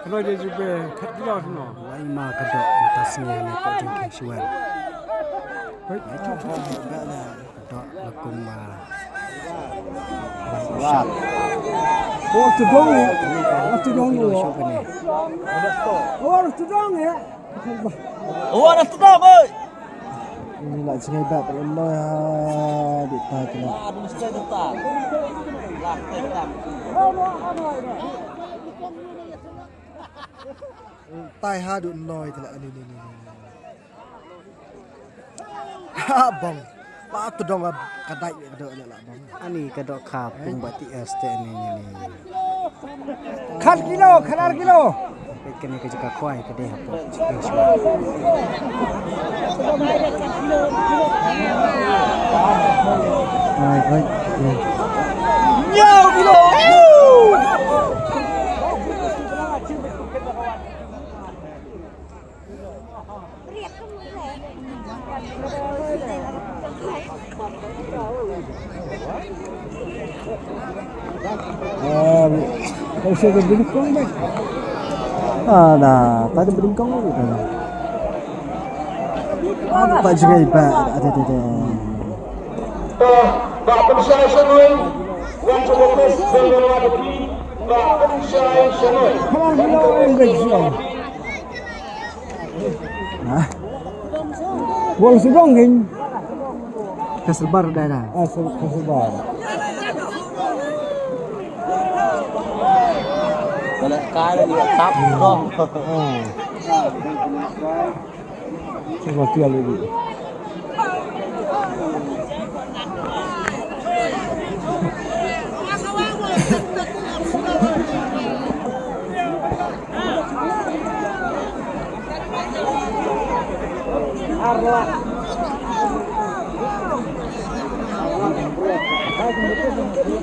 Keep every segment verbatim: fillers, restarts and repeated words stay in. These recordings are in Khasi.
Noi de jube khat kilo no. Lai ma ka dok mynta sngi ne ka jingkhih shuwa. Hei. Ka dok la kumba. Shot. Oh, tudong eh. Oh, tudong eh. Oh, tudong eh. Oh, tudong eh. Ini nak jingai bat dalam noi ha, di tai kena. Tai ha du noi tela ni ni ni. Ha bong. Ba tu dong ka dai ka do la bong. Ani ka dok kha pung ba ti es te ni ni ni. Khat kilo, khat ar kilo. Kane ka jaka khwai ka dei hapoh. Ai, ai, ai. Nyaw kilo. Ah, kau sudah berdengkung deh. Ah, dah, tak ada berdengkung lagi dah. Ah, tak juga ibat. Ada, ada, ada. Ba pynshai shanoi, wan sha office, ban wan wan da phi, ba pynshai shanoi. Khlem hilo em ka jong. Ha? Wang sudong king. Ka serbar dai da. Ah, ser-, ka serbar. Kalau kau ni tap kong. Ah. Serbar tial lagi.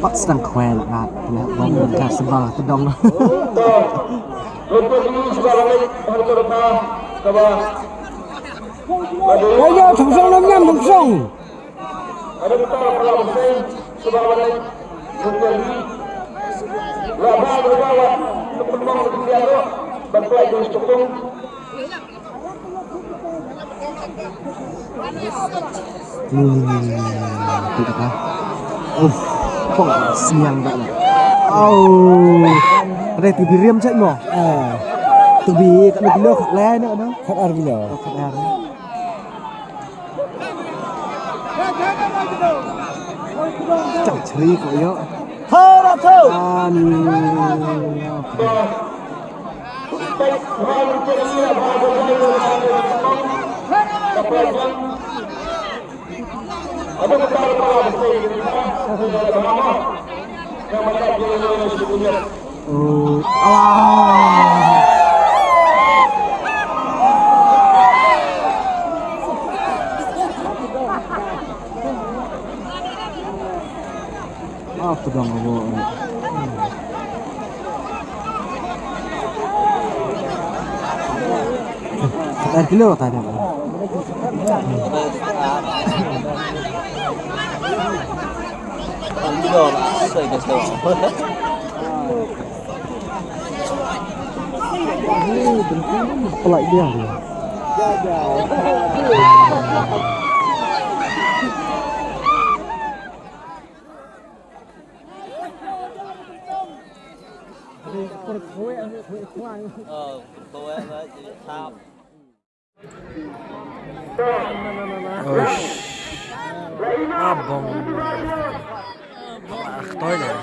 Pat sdang khwel ngat, ngat bom ka sbal tdong. Ayo, thong song nam nyam thong song. Ni, ni, ni, ni, ni, ni. Uf, pong sniang dak. Au. Ada tu biriam cek mo. Ah. Tu bi kat kilo kat lai ni ada. Kat ar kilo. Kat ar. Chang chri ko yo. Thara tho. An. Oh, ah. Ah, pedang aku. Sekitar kilo tadi. Pelak dia. Oish. Abang. Ah, toilet.